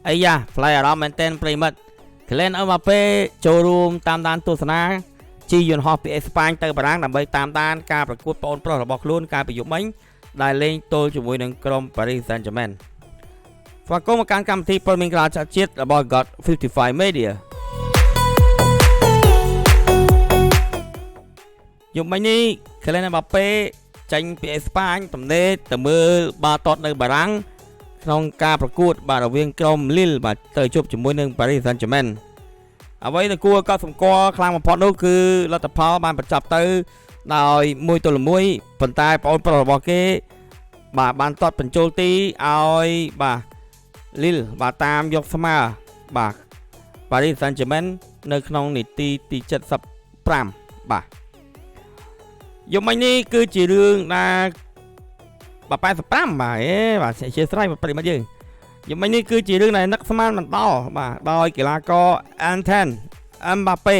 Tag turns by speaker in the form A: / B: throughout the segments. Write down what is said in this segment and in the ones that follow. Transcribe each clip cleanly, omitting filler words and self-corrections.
A: អាយ៉ាផ្លែអារម្មណ៍មែនទែនប្រិមិត្ត ក្លែនអឹមបាប៉េចូលរួមតាមដានទស្សនាជីយន្តហោះពីអេស្ប៉ាញទៅបារាំងដើម្បីតាមដានការប្រកួតប្អូនប្រុសរបស់ខ្លួនកាលពីយប់មិញដែលលេងទល់ជាមួយនឹងក្រុម Paris Saint-Germain ស្វាគមន៍មកកាន់កម្មវិធីព័ត៌មានកីឡាជាតិរបស់ God 55 Media យប់មិញនេះក្លែនអឹមបាប៉េចេញពីអេស្ប៉ាញទំនេរទៅមើលបាល់ទាត់នៅបារាំងក្នុងការប្រកួតបាទរវាងក្រុមលីលបាទទៅជួបជាមួយនឹង Paris Saint-Germain អ្វីដែលគួរឲ្យកត់សម្គាល់ខ្លាំងបំផុតនោះគឺលទ្ធផលបានបញ្ចប់ទៅដោយ1-1ប៉ុន្តែប្អូនប្រុសរបស់គេបាទបានទាត់បញ្ចូលទីឲ្យបាទលីលបាទតាមយកស្មើបាទ Paris Saint-Germain នៅក្នុងនាទីទី75បាទយប់មិញនេះគឺជារឿងដែលបាទ85បាទអេបាទអធិស្ឋានប្រិមត្តយើងយប់មិញនេះគឺជារឿងដែលនឹកស្មានមិនដល់បាទដោយកីឡាករ Antoine Mbappe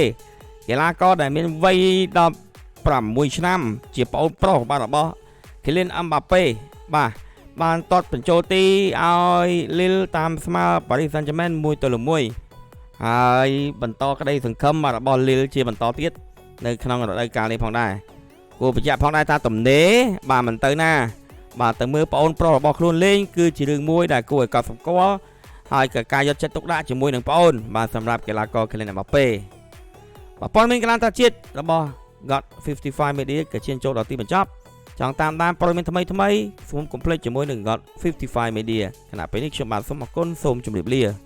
A: កីឡាករដែលមានវ័យ16ឆ្នាំជាប្អូនប្រុសបាទរបស់ Kylian Mbappe បាទបានទាត់បញ្ចូលទីឲ្យលីលតាមស្មើ Paris Saint-Germain 1-1ហើយបន្តក្តីសង្ឃឹមបាទរបស់លីលជាបន្តទៀតនៅក្នុងរដូវកាលនេះផងដែរគួរបញ្ជាក់ផងដែរថាទំនេរបាទមិនទៅណាបាទទៅមើលប្អូនប្រុសរបស់ខ្លួនលេងគឺជារឿងមួយដែលគួរឲ្យកត់សម្គាល់ហើយក៏ការយកចិត្តទុកដាក់ជាមួយនឹងប្អូនបាទសម្រាប់កីឡាករ Kylian Mbappe បាទព័ត៌មានកីឡាជាតិរបស់ God 55 Media ក៏ឈានចូលដល់ទីបញ្ចប់ចង់តាមដានព័ត៌មានថ្មីថ្មីសូមកុំភ្លេចជាមួយនឹង God 55 Media ខណៈពេលនេះខ្ញុំបាទសូមអរគុណសូមជម្រាបលា